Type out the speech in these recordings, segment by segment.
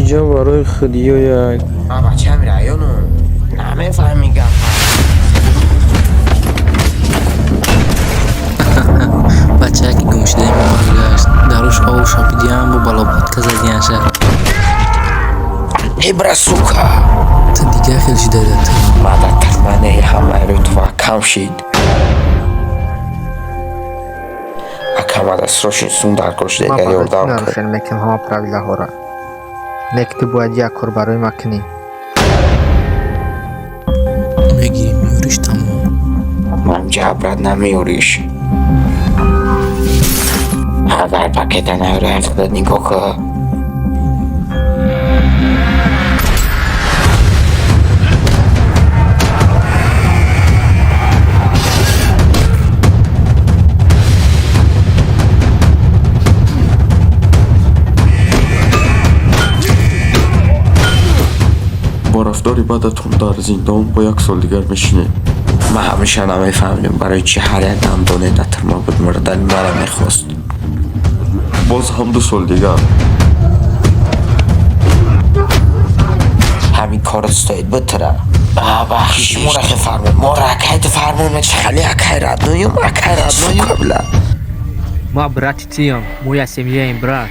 Иҷо барои худиёяк. Ман бачаам районам. Намефаҳми гапа. Бачаки гумшудаи мо баргашт. Даруш ов шапидиам бо балобатка задианша. Ибра, сука. Ту дига хел шидаи ту. Мада тарманаи ҳамаи рӯтва кам шид. Акамада срочно сум даркор шуда, Ман агар барои ту ёрдам кун. нарушен мекунам ҳама правилаҳоро. Не ки ту бояд як кор барои ман кунӣ. Мегирӣ, меёриш, тамом. Ман ҷабрат намеёриш. Агар пакета наёрӣ, худат нигоҳ кун. Бо рафтори бадатон дар зиндон бо як сол дигар мешинед. Ман ҳамеша намефаҳмидам, барои чӣ ҳар як дандоне дар тирма буд, мурдани маро мехост. Боз ҳам 2 соли дигар. Ҳамин корот стоит битра. Бахшиш, мора хе фармон. Мора акай ту фармон мечи, хали акай роднойум, акай роднойум, бля. Ман брати туям, мо як семьяем, брат.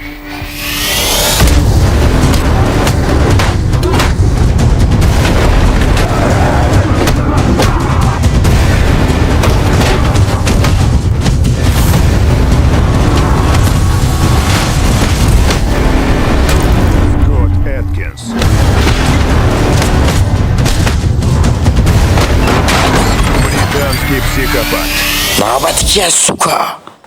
Скотт Эткинс. Британский психопат. Навбати ки аст, сука?